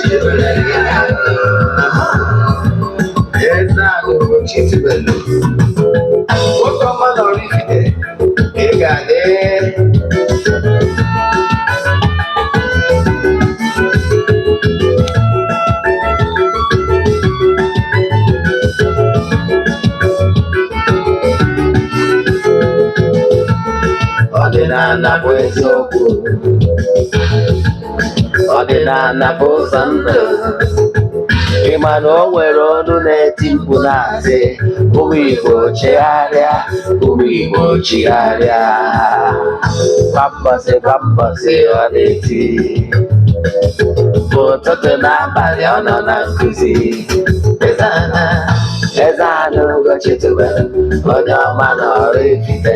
Chitubelu. Eze-Ana Ugochi tubelu, nwoke ọma na Oraifite, ị ga-adị. Ọdịnala bụ eziokwu, ọdịnala bụ ụzọ ndụ. Ị ma na o nwere ọnụ na-eti mkpu na-asị, "Ụmụ Igbo, chegharịa, ụmụ Igbo, chigharịa." Kwa mbọsị, kwa mbọsị, ọ na-eti, ụtụtụ na abalị, ọ nọ na nkụzi. Eze-Ana, Eze-Ana Ugochi tubelu, onye ọma na Oraifite,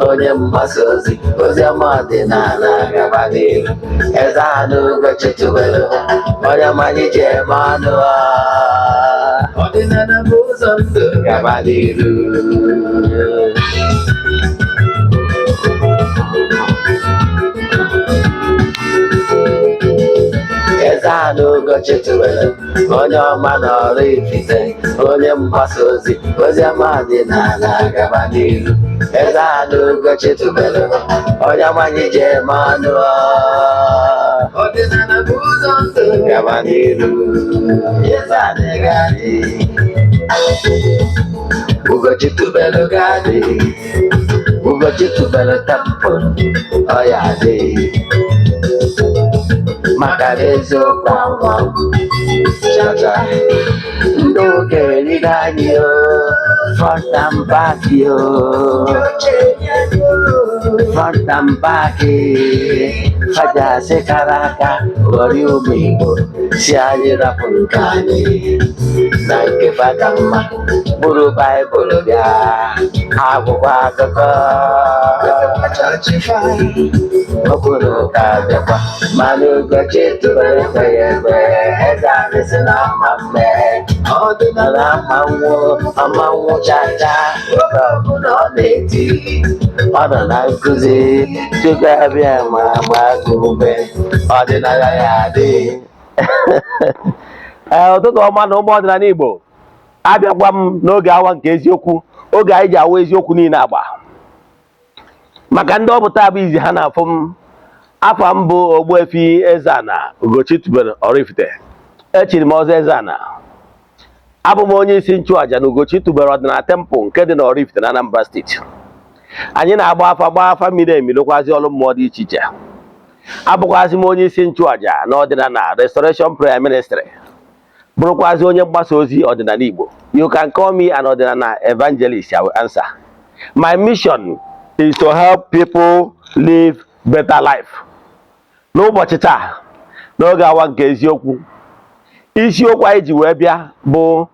onye mgbasa ozi ozi ọma ọdịnala, gaba n'ihu. Eze-Ana Ugochi tubelu, onye ọma anyị ji eme ọnụ. Ọdịnala bụ ụzọ ndụ, gaba n'ihu. Eze-Ana Ugochi tubelu, onye ọma na Oraifite, onye mgbasa ozi ozi ọma ọdịnala, gaba n'ihu. Eze-Ana Ugochi tubelu, onye ọma anyị ji eme ọnụ. Ọdịnala bụ ụzọ ndụ, gaba n'ihu. Eze-Ana ga-adị, Ugochi tubelu ga-adị, Ugochi tubelu temple, ọ ya adị, maka na eziokwu anwụ chacha. Ndị ụka erigo anyị o, front and back o, front and back. Faja asị kara aka ghọrọ ụmụ Igbo, si anyị rapụ nke anyị na nke fada mma, bụrụ Baịbụl bịa, akwụkwọ akụkọ Chọọchị fa. Okwu na ụka bịakwa, mana Ugochi tubelu ekweghị ekwe. Eze anyị si na ọma mme ọdịnala, ama nwụ, ọma nwụ chacha. Oge ọbụla ọ na-eti, ọ nọ na nkụzi. Tupu abịa ma ma ume, ọdịnala ya adị. Ee, ụtụtụ ọma na ụmụ ọdịnala Igbo. Abịakwa m n'oge awa nke eziokwu, oge anyị ji awa eziokwu niile agba. Maka ndị ọ bụ taa bụ izi ha na-afụ m, afa m bụ Ogbuefi Eze-Ana Ugochi tubelu Oraifite. Echiri m ọzọ Eze-Ana. Abụ m onye isi nchụaja na Ugochi tubelu ọdịnala temple nke dị na Oraifite na Anambra Steeti. Anyị na-agba afa, gbaa afa miri emi, lụkwazi ọrụ mmụọ dị iche iche. Abụkwazị m onye isi nchụaja na ọdịnala Restoration Prayer Ministry, bụrụkwazị onye mgbasa ozi ọdịnala Igbo. You can call me an ọdịnala evangelist, I will answer. My mission is to help people live better life. N'ụbọchị taa, n'oge awa nke eziokwu, isiokwu anyị ji wee bịa bụ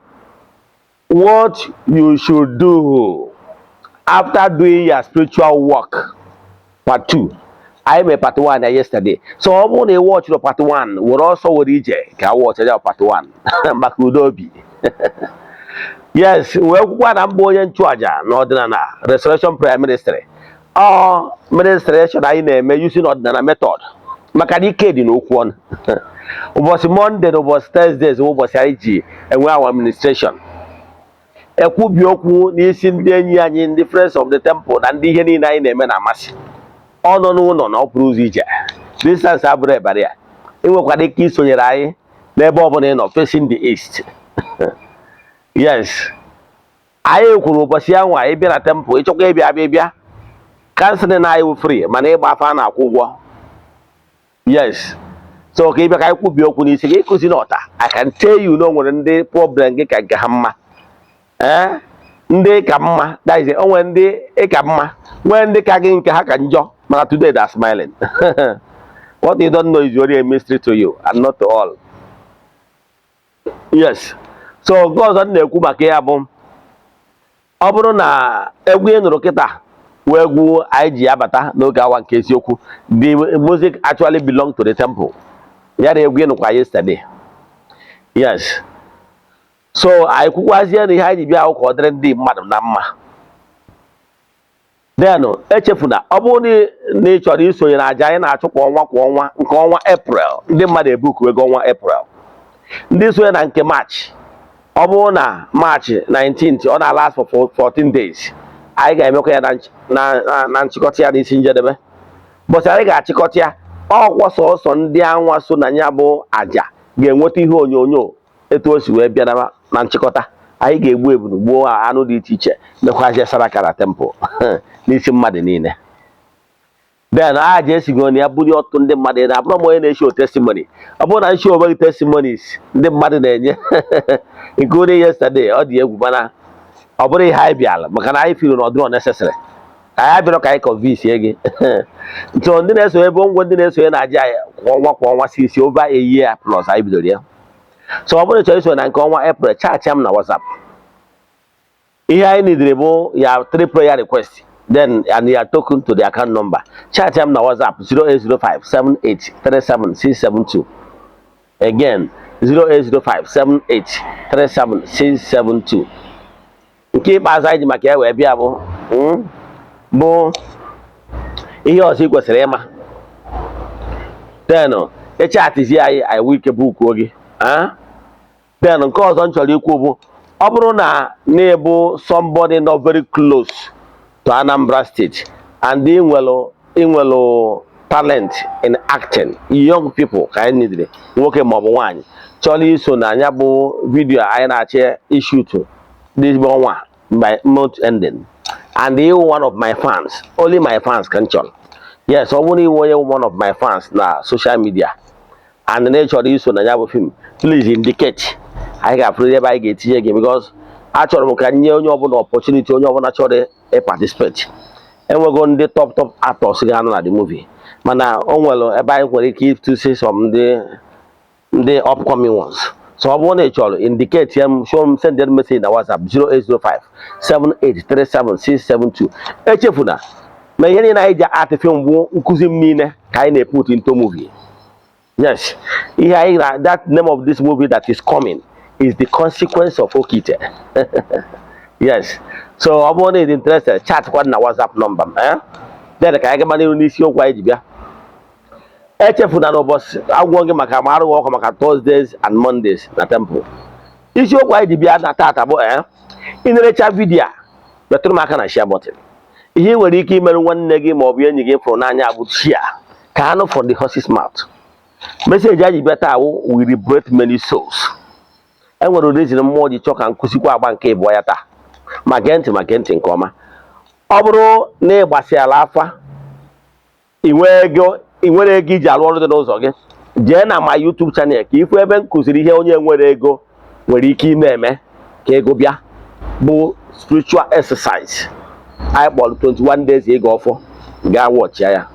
"What you should do after doing your spiritual work", part 2. Anyị mere part 1 ya yesterday, so ọ bụrụ na ị watchịrị part 1, were ọsọ were ije ka a watch ya part 1 maka udo obi. Yes, wee kwukwa na mbụ onye nchụaja na ọdịnala Restoration Prayer Ministry, ọ ministration anyị na-eme using ọdịnala method, maka na ike dị n'okwu ọnụ. Ụbọchị Monday na ụbọchị Thursdays bụ ụbọchị anyị ji enwe our administration, ekwubi okwu n'isi ndị enyi anyị, ndị friends of the temple na ndị ihe niile anyị na-eme na-amasị. Ọ nọ n'ụlọ na ọ pụrụ ụzọ ije, distance abụrụ ebara ya. Ị nwekwara ike isonyere anyị n'ebe ọ bụla ị nọ, facing the east. Yes, anyị kwuru ụbọchị ya nwa ịbịa na temple, ịchọkwa ịbịa, abịa, ịbịa counseling anyị wụ free, mana ịgba afa na-akwụ ụgwọ. Yes, so ka ịbịa ka anyị kwubie okwu n'isi gị, ịkụzi n'ọta. I can tell you na o nwere ndị problem gị ka nke ha mma. Ee, ndị ka mma, that is, o nwere ndị ị ka mma, nwee ndị ka gị nke ha ka njọ, mana today they are smiling. What you don't know is only a mystery to you and not to all. Yes, so nke ọzọ m na-ekwu maka ya bụ, ọ bụrụ na egwu ị nụrụ kịta wee egwu anyị ji abata n'oge awa nke eziokwu, the music actually belong to the temple, ya na egwu ị nụkwa yesterday. Yes, so anyị kwukwazie na ihe anyị ji bịa ahụ ka ọ dịrị ndị mmadụ na mma. Then echefuna, ọ bụrụ na ị chọrọ isonye na aja anyị na-achụ kwa ọnwa kwa ọnwa, nke ọnwa April, ndị mmadụ ebuku ego ọnwa April. Ndị sonye na nke March, ọ bụrụ na March 19th, ọ na-last for 14 days. Anyị ga-emekwa ya na nchịkọta ya n'isi njedebe. Bọchị anyị ga-achịkọta ya, ọkwa sọsọ ndị anwa so na ya bụ aja ga-enweta ihe onyonyo etu o si wee bịa na nchịkọta. Anyị ga-egbu ebunu, gbuo anụ dị iche iche, mekwazie saraka na temple n'isi mmadụ niile. Then aja esigo na ya bulie ọtụtụ ndị mmadụ na abụrụ m onye na-eshow testimony. Ọ bụrụ na nshow onweghị testimonies ndị mmadụ na-enye, nke onye yesterday, ọ dị egwu. Mana ọ bụrụ ihe anyị bịara, maka na anyị feel na ọ dịrọ necessary, anyị abịarọ ka anyị convince gị. So ndị na-esonye ebe ngwa, ndị na-esonye na-aja anyị kwa ọnwa kwa ọnwa since over a year plus anyị bidoro ya. So ọ bụrụ na ị chọrọ iso na nke ọnwa April, chat m na WhatsApp. Ihe anyị nidiri bụ ya three prayer request, then and your token to the account number. Chat m na WhatsApp, 0805 7837 672. Again, 0805 7837 672. Nke ikpeazụ anyị ji maka ya wee bịa bụ ihe ọzọ ị kwesịrị ịma. Then ịchatizi anyị, anyị nwee ike bookuo gị. Then nke ọzọ m chọrọ ikwu bụ, ọ bụrụ na na-ebu somebody not very close to Anambra State and ị nwelu talent in acting, young people ka anyị nidiri, nwoke maọbụ nwaanyị chọrọ iso na ya bụ video anyị na-achọ ishoot this ọnwa by month ending, and you one of my fans, only my fans ka m chọrọ. Yes, ọ bụrụ na iwe onye one of my fans na social media and na ị chọrọ iso na ya bụ film, please indicate. Anyị ga-afụrịrị ebe anyị ga-etinye gị, because achọrọ m ka nye onye ọbụla opportunity, onye ọbụla chọrọ ịparticipate. Enwego ndị top top actors ga-anọ na the movie, mana o nwere ebe anyị nwere ike ịtụsi some ndị upcoming ones. So ọ bụrụ na ị chọrọ, indicate ya m, show m, send them message na WhatsApp, 0805 7837 672. Echefuna na ihe niile anyị ji act film bụ nkụzi m niile ka anyị na-eput into movie. Yes, ihe anyị na that name of this movie that is coming is The Consequence of Okite. Yes, so ọ bụrụ na ị dị interested, chat kwa na WhatsApp number m. Then ka anyị gaba n'ihu n'isiokwu anyị ji bịa. Echefuna na ụbọchị agwọ gị maka ma arụghị ọkụ maka Thursdays and Mondays na temple. Isiokwu anyị ji bịa na tata bụ ị na-erecha video a, metụrụ m aka na share button. Ihe ị nwere ike imerụ nwanne gị ma ọ bụ enyi gị fụrụ n'anya bụ share, ka anụ from the horse's mouth. Message anyị ji bịa taa wụ "We liberate many souls". E nwere reason mmụọ ji chọọ ka nkụzikwa agba nke ịbụọ ya taa. Ma gee ntị, ma gee ntị nke ọma. Ọ bụrụ na ị gbasiala afa, ị nwee ego, ị nwere ego iji arụ ọrụ dị n'ụzọ gị, jee na my YouTube channel ka ịfụ ebe m kụziri ihe onye nwere ego nwere ike ime eme ka ego bịa, bụ spiritual exercise anyị kpọrọ 21 days ịga ọfọ. Gaa watchịa ya.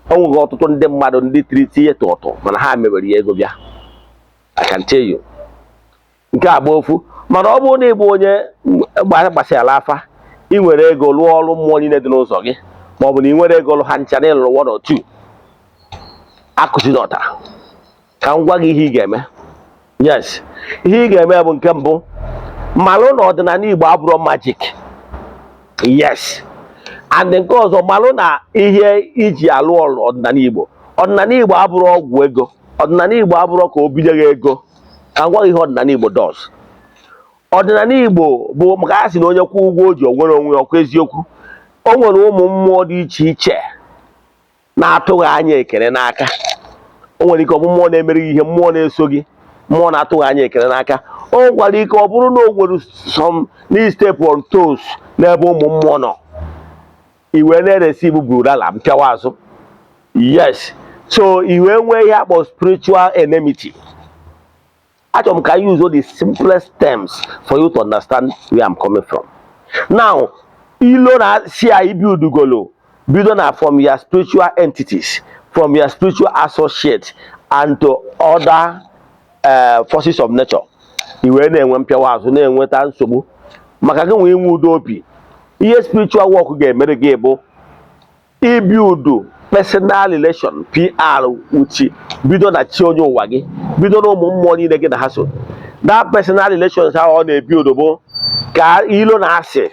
O nwere ọtụtụ ndị mmadụ ndị tiri tinye tụtụ, mana ha mewere ya, ego bịa. I can tell you. Nke a bụ ofu. Mana ọ bụrụ na ị bụ onye gbasara afa, ị nwere ego lụọ ọrụ mmụọ niile dị n'ụzọ gị, ma ọ bụ na ị nwere ego lụ ha ncha, na ịlụrụ one or two, akụzi n'ọta, ka m gwa gị ihe ị ga-eme. Yes, ihe ị ga-eme bụ, nke mbụ, malụ na ọdịnala Igbo abụrụ magic. Yes, and nke ọzọ, malụ na ihe iji alụ ọrụ ọdịnala Igbo, ọdịnala Igbo abụrụ ọgwụ ego, ọdịnala Igbo abụrụ ka o binye gị ego. Ka m gwa gị ihe ọdịnala Igbo does. Ọdịnala Igbo bụ maka a sị na onye kwụ ụgwọ o ji o nwere onwe ya. Ọkwa eziokwu? O nwere ụmụ mmụọ dị iche iche na-atụghị anya ekele n'aka. O nwere ike ọ bụ mmụọ na-emere gị ihe, mmụọ na-eso gị, mmụọ na-atụghị anya ekele n'aka. O nwekwara ike ọ bụrụ na o nwere some step on toes n'ebe ụmụ mmụọ nọ, i wee na-eresi bụ burala mpịawa azụ. Yes, so i wee nwee ihe akpọ spiritual enmity. Achọrọ m ka I use all the simplest terms for you to understand where I'm coming from. Now, ilo na si anyị buildugolo bido na from your spiritual entities, from your spiritual associates and to other forces of nature, i wee na-enwe mpịawa azụ, na-enweta nsogbu maka gị nwee inwe udo obi. Ihe spiritual work ga-emere gị bụ ibuild personal relation, PR with, bido na chi onye ụwa gị, bido na ụmụ mmụọ niile gị na ha so. That personal relations ahụ ọ na-ebuild bụ ka ilo na asị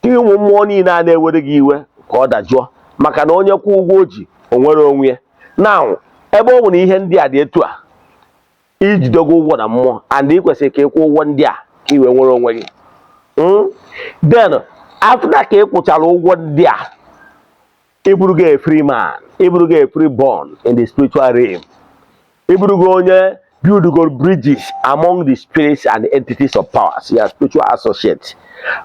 ụmụ mmụọ niile a na-ewere gị iwe ka ọ dajụọ, maka na onye kwụ ụgwọ o ji o nwere onwe ya. Now, ebe ọ bụ na ihe ndị a dị etu a, Ijidogo ụgwọ na mmụọ and ị kwesịrị ka ị kwụọ ụgwọ ndị a ka ị wee nwere onwe gị. Then after ka ị kwụchara ụgwọ ndị a, ị bụrụgo a free man, ị bụrụgo a free born in the spiritual realm, ị bụrụgo onye build bridges among the spirits and entities of powers, your spiritual associates.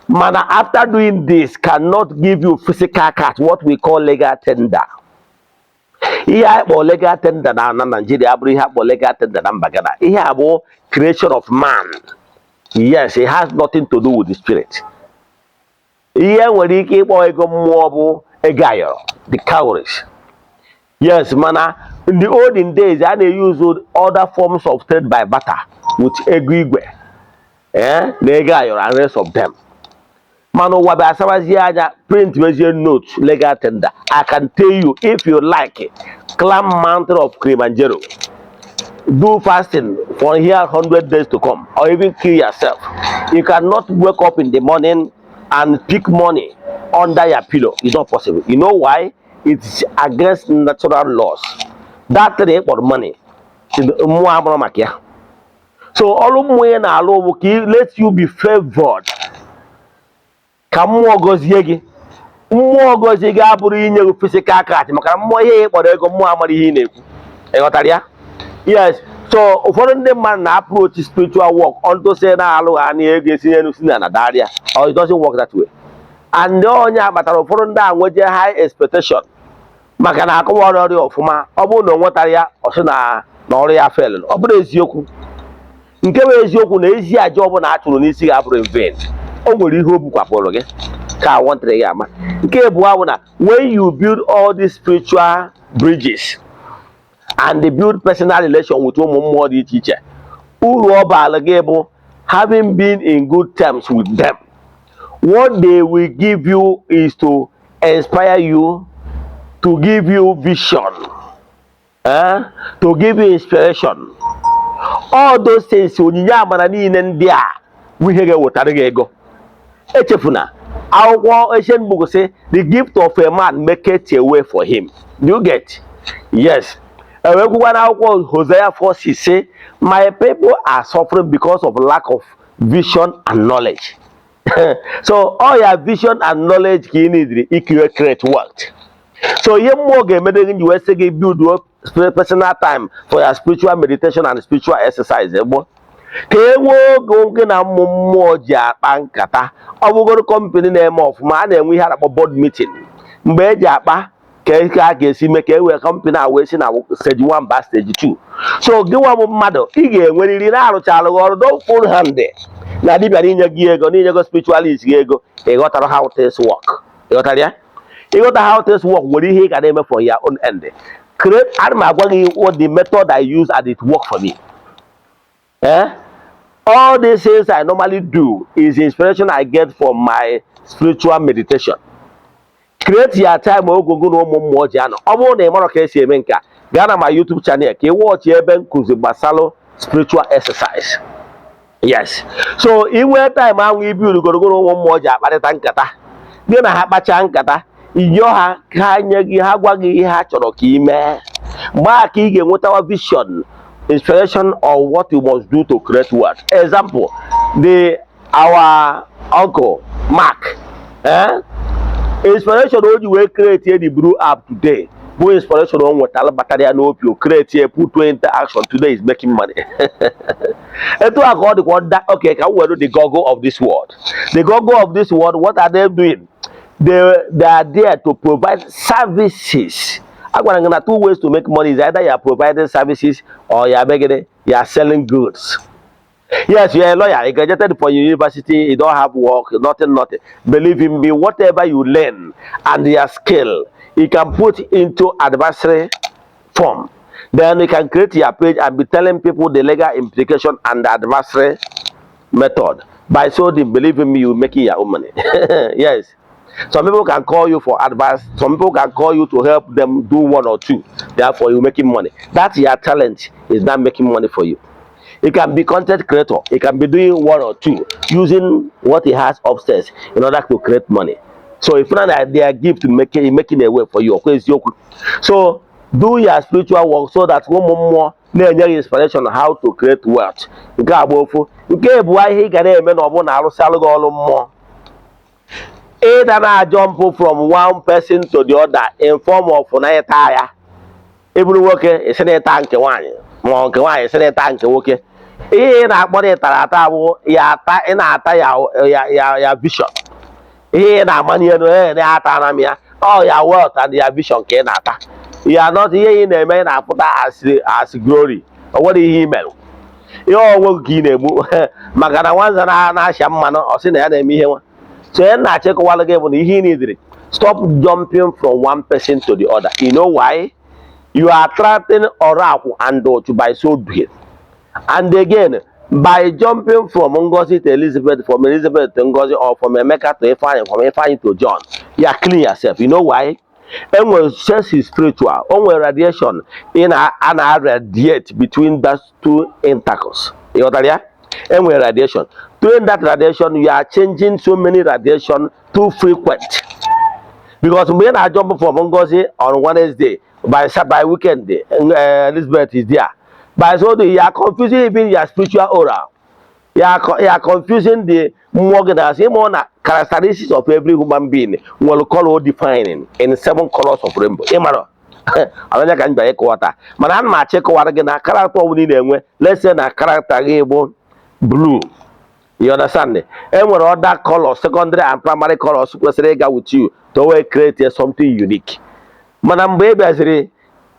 Mana after doing this cannot give you physical cash, what we call legal tender. Ihe a kpọ legal tender na Nigeria abụrụ ihe a kpọ legal tender na mba Ghana. Ihe a bụ creation of man. Yes, it has nothing to do with the spirit. Ihe nwere ike ịkpọ ego mmụọ bụ ego ayọrọ, the cowries, yes. Mana in the olden days, a na-use other forms of trade by barter with ego igwe, na ego ayọrọ and rest of them. Mana ụwa bịa asabazie anya, print wezie note legal tender. I can tell you, if you like, climb Mountain of Kilimanjaro, do fasting for here 100 days to come, or even kill yourself, you cannot wake up in the morning and pick money under your pillow. It's not possible. You know why? It's against natural laws. That thing kpọrọ money, mmụọ amụrụ maka ya. So ọrụ mmụọ ya na-alụ bụ ka let you be favored, ka mmụọ gọzie gị. Mmụọ gọzie gị abụrụ inye gị physical cash, maka na mmụọ, ihe ị kpọrọ ego, mmụọ amara ihe ị na-ekwu. Ị ghọtara ya? Yes. So ụfọdụ ndị mmadụ na-approach spiritual work unto say na-alụ ha na ego esi n'elu si na darịa, or it doesn't work that way. And onye a kpatara ụfọdụ ndị a nweje high expectation, maka na akụwa ọrụ ọrịa ọfụma. Ọ bụrụ na o nwetara ya, ọ sị na ọrụ ya fail. Ọ bụrụ eziokwu, nke bụ eziokwu na ezi aja ọbụla a chụrụ n'isi gị abụrụ in vain. O nwere ihe o bukwapụrụ gị ka a wantịrị gị ama. Nke abụọ bụ na when you build all these spiritual bridges and they build personal relation with ụmụ mmụọ dị iche iche, uru ọ baala gị bụ, having been in good terms with them, what they will give you is to inspire you, to give you vision, to give you inspiration, all those things. Onyinye amara niile ndị a bụ ihe ga-ewetara gị ego. Echefuna akwụkwọ Ancient Book sị, "The gift of a man maketh a way for him." Do you get? Yes. Ewekwukwa na akwụkwọ Hosea 4:6 sị, "My people are suffering because of lack of vision and knowledge." So all your vision and knowledge ka ị need ikire create wealth. So ihe mmụọ ga-emede gị ji wee sị gị build up personal time for your spiritual meditation and spiritual exercise, egbo ka e nwee oge gị na ụmụ mmụọ ji akpa nkata. Ọ bụgoro company na-eme ọfụma, a na-enwe ihe a na-akpọ board meeting, mgbe eji akpa ka a ga-esi mee ka e wee company a wee si na stage 1 ba stage 2. So gị nwa bụ mmadụ, ị ga-enwerịrị na-arụchalụ gị ọrụ. Don't fold hand na dibịa n'inye gị ego, n'inye gị spiritualist gị ego. Ị ghọtara how things work? Ị ghọtara ya? Ịghọta how things work, nwere ihe ị ga na-eme for your own end. Create, ana m agwa gị what the method I use and it work for me. All these things I normally do is inspiration I get from my spiritual meditation. Create your time ogogo na ụmụ mmụọ ji anọ. Ọ bụrụ na ị marọ ka esi eme nke a, gaa na my YouTube channel ka ị watch ebe nkụzi gbasalụ spiritual exercise. Yes. So ị nwee time ahụ, ibi urugorogoro ụmụ mmụọ ji akparịta nkata, gị na ha kpachaa nkata, yọọ ha ka ha nye gị, ha gwa gị ihe ha chọrọ ka ị mee. Mgbe a ka ị ga-enwetawa vision, inspiration of what you must do to create wealth. Example, the our uncle Mark, Inspiration o ji wee create the Blue app today bụ inspiration o nwetara batara ya n'obi. O create, put into action, today is making money. Etu a ka ọ dịkwa nda. Okay, ka m were the Google of this world. The Google of this world, what are they doing? They are there to provide services. Agwara gị na two ways to make money is either you are providing services or you are making, you are selling goods. Yes, you are a lawyer, you graduated from university, you don't have work, nothing, nothing. Believe in me, whatever you learn and your skill, you can put into advisory form. Then you can create your page and be telling people the legal implication and the advisory method. By so doing, believe in me, you're making your own money. Yes. Some people can call you for advice. Some people can call you to help them do one or two. Therefore, you're making money. That's your talent is not making money for you. He can be content creator. He can be doing one or two using what he has upstairs in order to create money. So if not their gift making a way for you, okay, eziokwu. So Do your spiritual work so that ụmụ mmụọ na-enye gị inspiration how to create wealth. Nke a bụ ofu. Nke abụọ, ihe ị ga na-eme na ọ bụrụ na arụsịalụ gị ọrụ mmụọ, ịda na jump from one person to the other in form of na ịta ya, ịbụrụ nwoke, isi na ịta nke nwaanyị, ma ọ nke nwaanyị isi na ịta nke nwoke, ihe ị na-akpọ na ịtara ata bụ ya ata, ị na-ata ya ya ya ya vision. Ihe ị na-amanye elu ee na-ata na m ya, ọ ya wealth and ya vision ka ị na-ata ya, not ihe ị na-eme. Ị na-apụta as glory, o nwere ihe ị mere, ihe onwe gị ka ị na-egbu, maka na nwanza na-asha mmanụ, ọ sị na ya na-eme ihe nwa. So ihe na-achịkọwalụ gị bụ na ihe ị nidiri, stop jumping from one person to the other. You know why? You are attracting oracle and otu by so doing. And again, by jumping from Ngozi to Elizabeth, from Elizabeth to Ngozi, or from Emeka to Ifeanyi, from Ifeanyi to John, you are killing yourself. You know why? Enwere sex is spiritual. O nwere radiation ị na a na radiate between those two intercourse. Ị ghọtara ya? Enwere radiation. During that radiation, you are changing so many radiation too frequent, because mgbe ị na-jump from Ngozi on Wednesday, by weekend Elizabeth is there. By so doing, you are confusing even your spiritual aura. You are confusing the mmụọ gị na asị ịmụ na characteristics of every human being nwere color defining in seven colors of rainbow. Ịmara ọnya ka m bịara ịkọwata, mana ana m achọ ịkọwara gị na character ọbụla ị na-enwe, let's say na character gị bụ blue, you understand? E nwere other colors, secondary and primary colors, kwesịrị ịga with you to wee create something unique. Mana mgbe ị bịaziri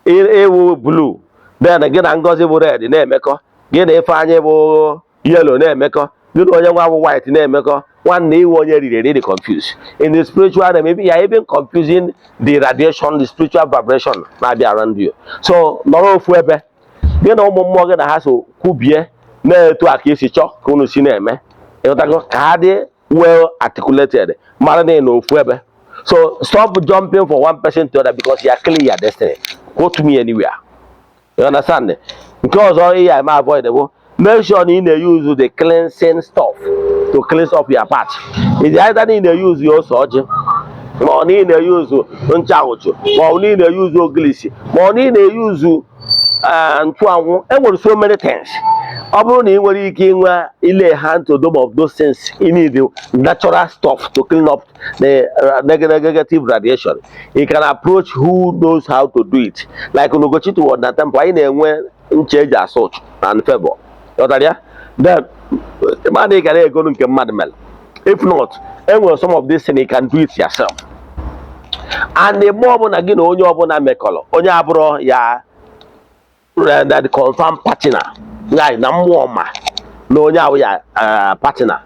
ewu blue, then gị na Ngozi bụ red na-emekọ, gị na Ifeanyị bụ yellow na-emekọ, gị na onye nwa bụ white na-emekọ, nwanne, iwe onye riri eri dị confused in the spiritual realm. You are even confusing the radiation, the spiritual vibration na-abịa around you. So nọrọ ofu ebe, gị na ụmụ mmụọ gị na ha so kwubie na-etu a ka esi chọọ ka unu si na-eme. Ịghọtago? Ka ha dị well articulated, mara na ị nọ ofu ebe. So stop jumping from one person to other, because you are killing your destiny. Quote me anywhere. You understand? Nke ọzọ ị ya eme avoid bụ make sure na ị na-use the cleansing stuff to cleanse up your part. Is either na ị na-use ose ọjị, ma ọ na ị na-use ncha ụchụ, ma ọ na ị na-use ogilisi, ma ọ na ị na-use nchụanwụ. Enwere so many things. Ọ bụrụ na ị nwere ike inwe ile hand to dome of those things, you need natural stuff to clean up the negative radiation. You can approach who knows how to do it, like Ugochi toward na temple. Anyị na-enwe ncha eji asa ụchụ and favor. Ghọtara ya? Then mmadụ, ị ga na-egolu nke mmadụ mere. If not, enwere some of this thing you can do it yourself. And mgbe ọbụla gị na onye ọbụla mekọrọ, onye abụrụ ya that confirm partner ya na mmụọ, ma na onye ahụ ya partner,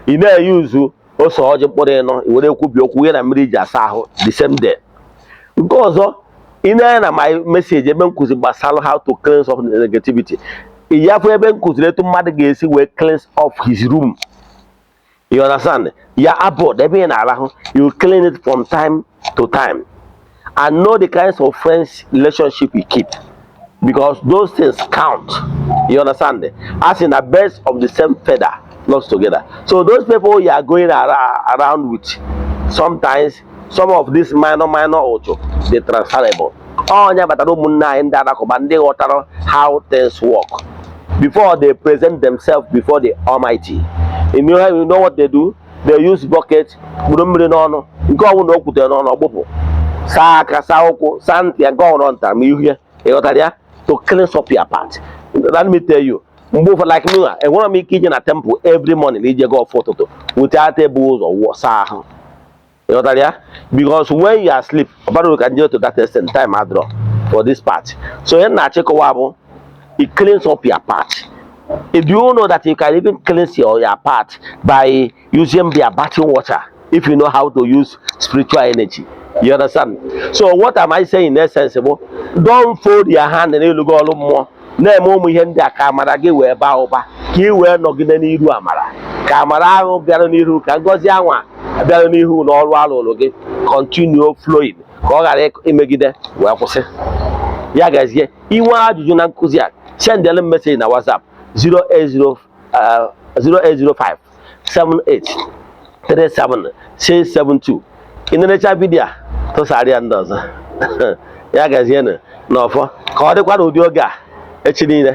ị na-eyuzu ose ọjị mkpụrụ 4, i were kwubi okwu ya na mmiri ji asa ahụ the same day. Nke ọzọ, ị na-anya na my message ebe m kụzi gbasara how to cleanse off negativity, ị ya fụ ebe m kụziri etu mmadụ ga-esi wee cleanse off his room. You understand? Ya abode, ebe ị na-arahụ, you clean it from time to time and know the kinds of friends relationship you keep, because those things count. You understand? As in, the birds of the same feather flocks together. So those people you are going around with, sometimes some of these minor minor otu dey transferable. Onye batara ụmụnne anyị ndị Alakụba, ndị ghọtara how things work, before they present themselves before the Almighty, you know what they do? They use bucket, kpuru mmiri n'ọnụ, nke ọbụla o kwutere n'ọnụ, ọgbụpụ, saa aka, saa ụkwụ, saa ntị ya, nke ọbụla nta ma ihu ya. Ịghọtara ya? To cleanse up your part. Let me tell you, mgbe ụfọdụ, like me, enwere m ike ije na temple every morning ije go ọfụ ụtụtụ without ebu ụzọ wụọ saa ahụ. Ịghọtara ya? Because when you are asleep, ọ bara uru ka nje to that extent. Time adịrọ for this part. So ihe m na-achịkọwa bụ it cleans up your part. If you know that you can even cleanse your part by using their bathing water, if you know how to use spiritual energy. You understand? So what am I saying in essence bụ, don't fold your hand n'elu gị. Ọrụ mmụọ na-eme ụmụ ihe ndị a ka amara gị wee baa ụba, ka ị wee nọgide n'iru amara, ka amara ahụ bịara n'ihu, ka ngọzi anwa bịara n'ihu na ọrụ alụrụ gị continue flowing, ka ọ ghara imegide wee kwụsị. Ya gazie. Inwe ajụjụ na nkụzi a, sendele m message na WhatsApp 080 0805 78 37 672. Ị nerecha video a, tụsara ya ndị ọzọ. Ya gazienụ n'ọfọ, ka ọ dịkwa n'ụdị oge a echi niile.